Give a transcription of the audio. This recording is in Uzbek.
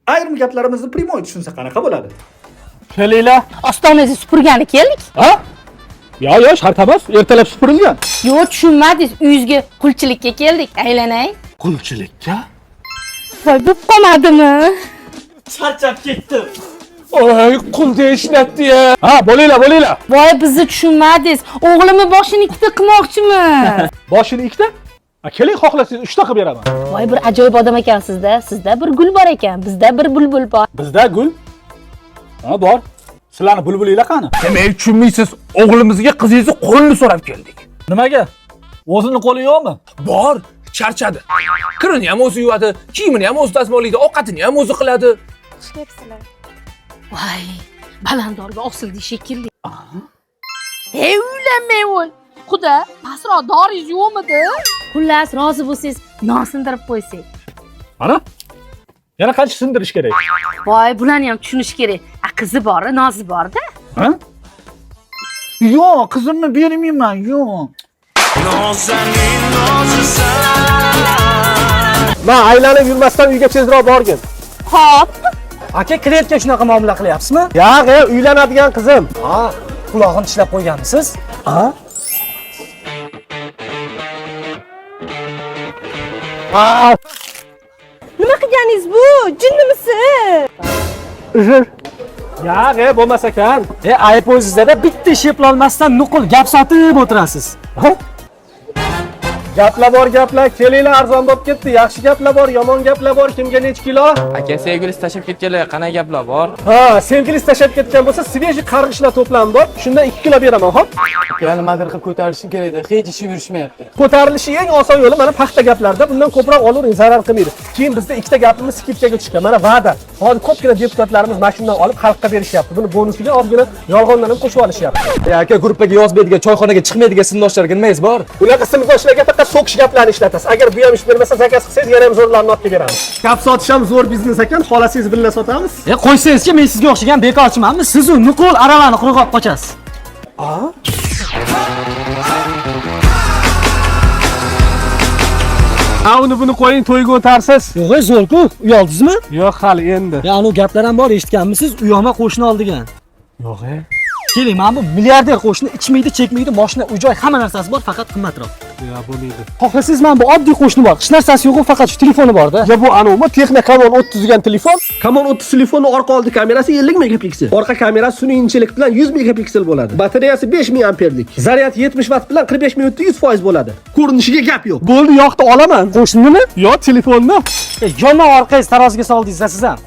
Ayrim gaplarimizni прямой tushunsa qanaqa bo'ladi? Kelinglar. Ostonangizga supurgani keldik. Ha? Yo, yo, shart emas. Ertalab supurilgan. Yo'q, tushunmadingiz. Uyingizga qulchilikka keldik. Aylanay. Qulchilikka? Voy, bo'p qolmadimi? Charchab ketdim. Oy, qulda ishlatdi ya. Ha, bo'linglar, bo'linglar. Voy, bizni tushunmadingiz. O'g'limni boshini ikkita qilmoqchimiz. Boshini ikkita? Ha, keling, xohlasangiz uchta qilib beraman. Voy, bir ajoyib odam ekansizda. Sizda bir gul bor ekan, bizda bir bulbul bor. Bizda gul. Ha, bor. Sizlarni bulbulinglar qani? Demak, tushunmaysiz, o'g'limizga qizingizni qo'lini so'rab keldik. Nimaga? O'zini qo'li yo'qmi? Bor, charchadi. Kirini ham o'zi yuvadi, kiyimini ham o'zi dazmollaydi, ovqatini ham o'zi qiladi. Voy, balandorga osildi shekilli. Ey, uylanmay o'l. Xudo, pastroq doringiz yo'qmidi? Xullas, rozi bo'lsangiz, non sindirib qo'ysak. Mana. Yana qancha sindirish kerak? Voy, bularni ham tushunish kerak. A, qizi bor, nozi bor-da. Ha? Yo'q, qizimni bermayman, yo'q. Men aylanib yurmasdan uyga tezroq borgin. Hop. Aka, klientga shunaqa muomala qilyapsizmi? Yo'q, uylanadigan qizim. Ha, qulog'ini tishlab qo'yganmisiz? Ha? Nima qilganingiz bu? Jinnimisiz? Uzr. Yo'q, bo'lmas ekan. E, ayb o'zingizda bitta ish eplolmasdan nuqul gap sotib o'tirasiz. Gaplar bor, gaplar. Kelinglar, arzon bo'lib ketdi. Yaxshi gaplar bor, yomon gaplar bor. Kimga necha kilo? Aka, sevgilisi tashlab ketganlar qanday gaplar bor? Ha, sevgilisi tashlab ketgan bo'lsa, svejiy qarg'ishlar to'plami bor. Shundan 2 kilo beraman, hop. Ular nimadir qilib ko'tarishim kerak edi, hech ishim yurishmayapti. Ko'tarilishi eng oson yo'li mana paxta gaplarda. Bundan ko'proq olavering, zarar qilmaydi. Keyin bizda ikkita gapimiz skidkaga tushgan. Mana va'da. Hozir ko'pgina deputatlarimiz mana shundan olib xalqqa berishyapti. Buni bonusiga ozgina yolg'ondan ham qo'shib olishyapti. E, aka, gruppaga yozmaydigan, choyxonaga chiqmaydigan sinfdoshlarga nimangiz bor? Unaqa sinfdoshlarga faqat so'kish gaplarni ishlatasiz. Agar bu ham ish bermasa, zakaz qilsangiz yana ham zo'rlarni olib kelib beramiz. Gap sotish ham zo'r biznes ekan, xolasangiz birga sotamiz. E, qo'ysangizchi, men sizga o'xshagan bekorchimanmi? Siz u nuqul aravani quruq olib qochasiz. Ha, uni buni qo'ying, to'yga o'tarsiz. Yo'q, e, zo'r-ku. Uyaldingizmi? Yo'q, hali endi. Ya, anu gaplar ham bor, eshitganmisiz? Uyoma qo'shni ol degan. Yo'q, e. Keling, mana bu milliarder qo'shni ichmaydi, chekmaydi, mashina, uy-joy, hamma narsasi bor, faqat qimmatroq. Yo, bo'lmaydi. Xohlasangiz mana bu oddiy qo'shni bor. Hech narsasi yo'q, faqat shu telefoni bor-da. Ya bu anavmi Texno Camon 30 degan telefon. Camon 30 telefonni orqa oldi kamerasi 50 megapiksel. Orqa kamerasi sun'iy intellekt bilan 100 megapiksel bo'ladi. Batareyasi 5000 amperlik. Zaryad 70 vatt bilan 45 minutda 100% bo'ladi. Ko'rinishiga gap yo'q. Bo'ldi, yoqdi, olaman. Qo'shnimi? Yo, telefonni. E, yomon orqangiz taroziga soldingiz siz ham.